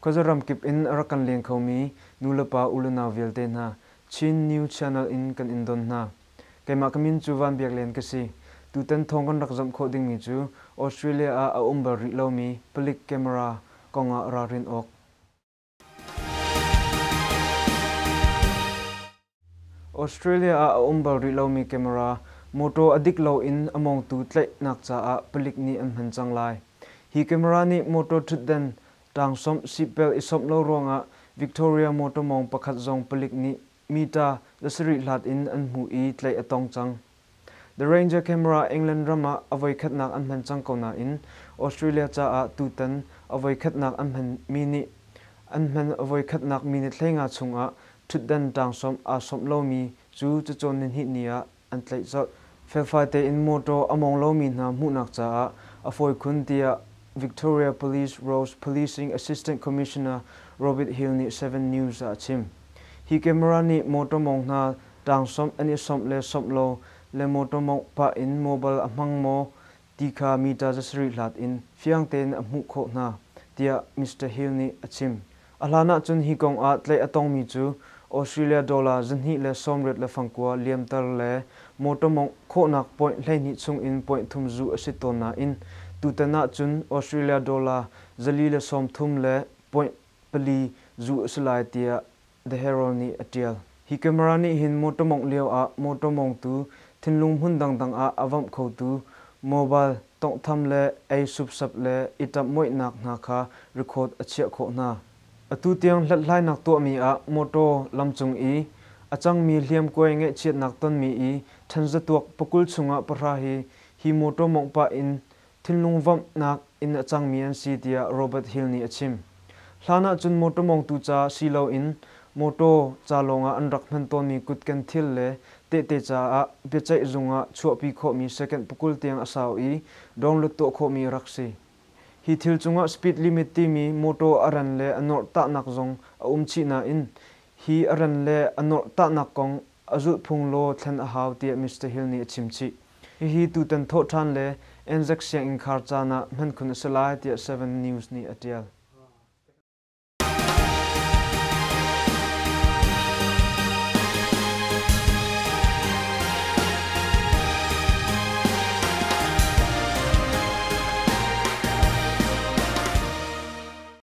Khuaza ramkip in a rak kan leng khomi nulepa ulenau vialte hna Chin New Channel in kan in don hna. Keimah ka min cu Van Biak Len ka si. Tutan thawng kan rak zamh khawh dingmi cu Australia ah a um bal rih lomi palik camera kongah ralrin awk. Australia ah a um bal rih lomi camera mawṭaw a dik loin a mawngtu tlaihnak caah palik nih an hman cang lai. Hi camera nih mawṭaw ṭhutdan ṭangsawmh seatbelt i sawmh lo ruangah Victoria mawṭaw mawng pakhat zong palik nih mita 7 hlat in an hmuh i tlaih a tong cang. The Ranger camera England ram ah a voikhatnak an hman cang ko nain Australia caah tutan a voikhatnak an hmanmi nih an hman a voikhatnak minute 15 chungah ṭhutdan ṭangsawmh aa sawmh lomi cu cacawn nihnih ni ah an tlaih colh. Felfai tein mawṭaw a mawng lomi hna hmuhnak caah a fawi khun tiah Victoria Police Roads Policing Assistant Commissioner Robert Hill nih 7 News ah a chim. Hi camera nih mawṭaw mawng hna ṭangsawmh an i sawmh le sawmh lo le mawṭaw mawngh pah in mobile a hmang maw ti kha mita 7 hlat in fiang tein a hmuh khawh hna, tiah Mr. Hill nih a chim. A hlan ahcun hi kong ah tlaih a tongmi cu Australia dollar 289 liamter le mawṭaw mawngh khawhnak point 12 chung in point thum zuh a si tawn nain tutan ahcun Australia dollar 430 le point pali zuh a si lai tiah The Herald nih a ṭial. Hi camera nih hin mawṭaw mawngh lio ah mawṭaw mawngtu thinlung hmun dangdang ah a vamh khotu mobile tawnghtham le ei supsap le i ṭamhmoihnak hna kha record a chiah khawh hna. Atu tiang hlathlainak tuahmi ah mawṭaw lamcung i a cangmi hliamkuai ngaihchiatnak tonmi i ṭhanzatuak pakul chungah pahra hi hi mawṭaw mawngh pah in thinlung vamhnak in a cangmi an si tiah Robert Hill nih a chim. Hlan ahcun mawṭaw mawngtu ca si loin mawṭaw ca lawngah an rak hman tawnmi kutken thil le tehte caah biaceih zung ah chuahpi khawhmi second pakul tiang a sau i download tuah khawhmi a rak si. Hi thil cungah speed limit timi mawṭaw a ran le a nawrh tahnak zong a um chih nain hi a ran le a nawrh tahnak kong a zulhphung law thlen a hau tiah Mr. Hill nih a chim chih. Hihi tutan thawhṭhan le Anzac sianginn khar caan ah hman khun a si lai tiah Seven News nih a ṭial.